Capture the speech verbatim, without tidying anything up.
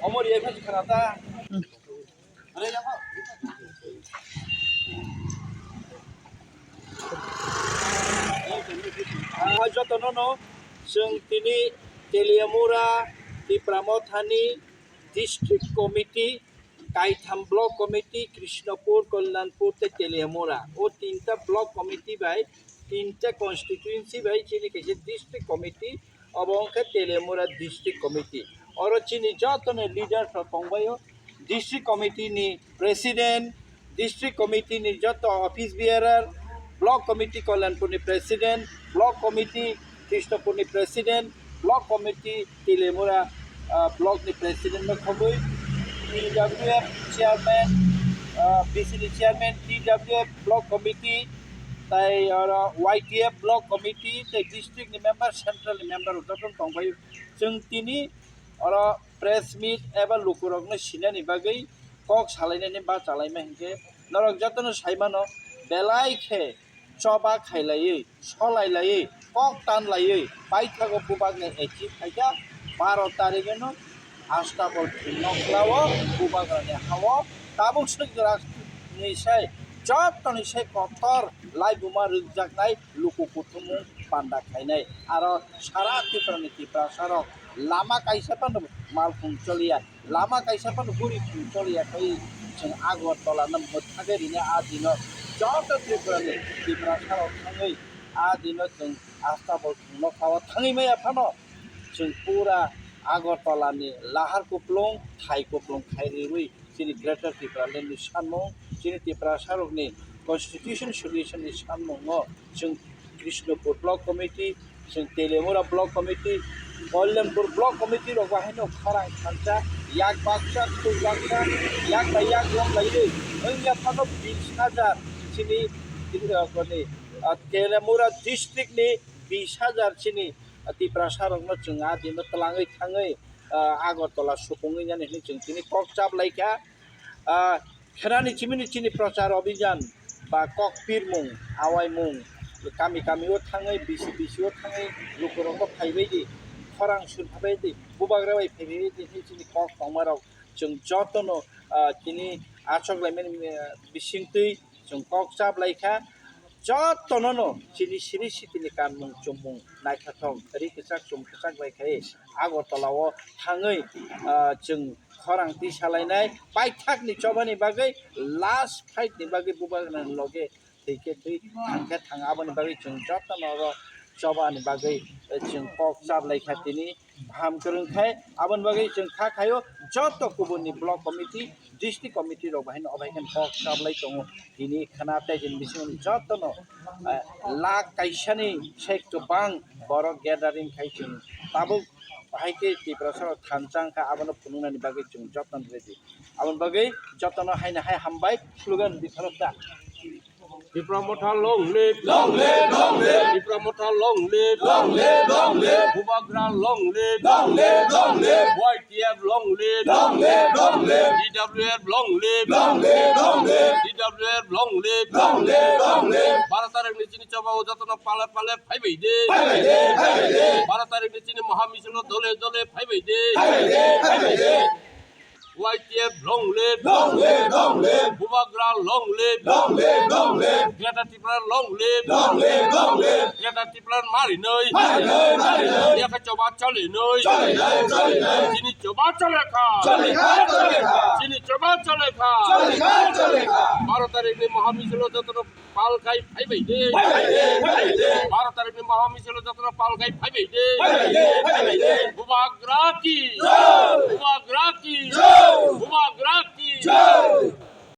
Omor ye phaji khana ta. Ah, jotono no chwng tini Teliamura Tipra Mothani District Committee, Kaitham Block Committee, Krishnapur, Kalyanpur tei Teliamura. O tinta Block Committee bai, tinta constituency bai chini kaisa District Committee, obo wngkha Teliamura District Committee. Oro chini jotono leaders rok tongbaio, District Committee ni President, District Committee ni joto office bearer, Block Committee Kalyanpur ni President, Block Committee Krishnapur ni President, Block Committee Teliamura, ah, Block ni President no khobwi, T W F Chairman, ah, B C ni Chairman, T W F Block Committee, tai oro Y T F Block Committee, tai district ni member, central ni member joto tongbai. Chwng tini oro press meet eba lukurokno sinani bagwi kok salainani bachalaima hinkhe norok jotono saimano belai khe choba khailaiwi, solailaiwi, kok tanlaiwi paithago bubakni achieve khaikha baro tarigeno Astabol thwngno khlao bubagrani hao tabuk swk jora ni sai jotoni sai kotor laibuma rwkjaknai luku kuthumung panda khainai aro sara Tripura ni Tiprasa rok lama kaisa phano malkhung choliya, lama kaisa phano buri khung choliya khai chwng Agartala no mwthagwi rina a dino joto Tripura ni Tiprasa rok thangwi a dino chwng Astabol thwngno khlao thangwi maya phano chwng pura Agartala ni lahar kuplung thai kuplung khai riwi chini Greater Tipraland ni sanmung, chini Tiprasa rokni Constitution Solution ni sanmung no chwng Krishnapur Block Committee, chwng Teliamura Block Committee, Kalyanpur Block Committee rok bahaino khorang thansa yak baksa, thwi baksa, yak bai yak rok laiwi wngya phano bis hajar chini, ah, koni, ah, Teliamura district ni bis hajar chini, ah, Tiprasa rokno chwng a dino twlangwi thangwi, ah, Agartala supungwi nani hinwi chwng tini kok chap laikha. Ah, khenani chimini chini prochar abhijan ba kok pirmung, awaimung, kami kami o thangwi, bisi bisi o thangwi lukurokno phaibai di, khorang sur phaibai di, bubagra bai phaibai di hinwi chini kok tongmarok chwng jotono, ah, tini achok laimani, ah, bisingtwi chwng kok chap laikha. Jotono no chini siri sitini kanmung chumung naithothok ri kwchak chum kwchak bai khai Agartala o thangwi, ah, chwng khorang twi salainai paithak ni chobani bagwi, last fight ni bagwi bubagra ni loge thwi khe thwi thang khe thang aboni bagwi chwng jotono oro chobani bagwi, eh, chwng kok chap laikha tini. Kaham kwrwng khai aboni bagwi chwng kha khaio joto kubuni block committee, district committee rok bahaino obai khe kok chablai tongo. Tini khna tei chini bisingo jotono, eh, lakh kaisani se kwbang borok gathering khai chwng tabuk bahai khe Tiprasa rok thansa wngkha, abono phunuknani bagwi chwng jotono ready. Aboni bagwi jotono haino hai hambai slogan di khoroksa. Tipra Motha long live. Long live, long live. Tipra Motha long live. Long live, long live. Bubagra long live. Long live, long live. Y T F long live. Long live, long live. T W F long live. Long live, long live. T W F long live. Long live, long live. Baro tarikh ni chini choba o jotono pale pale phaibai de. Phaibai de, phaibai de. Baro tarikh ni chini moha misil o dole dole phaibai de. Phaibai de, phaibai de. Y T F long live. Long live, long live. Bubagra long live. Long live, long live. Greater Tripura long live. Long live, long live. Greater Tripura mari noi. Mari noi, mari noi. Yakha choba chole noi. Chole noi, chole noi. Chini choba chole kha. Chole kha, chole kha. Chini choba chole kha. Chole kha, chole kha. Baro tarikh ni moha misil o jotono pal khai phaibai de. Phaibai de, phaibai de. Baro tarikh ni moha misil o jotono pal khai phaibai de. Phaibai de, phaibai de. Bubagra ki. Jai. Bubagra ki. Jai. Bubagra ki. Jai.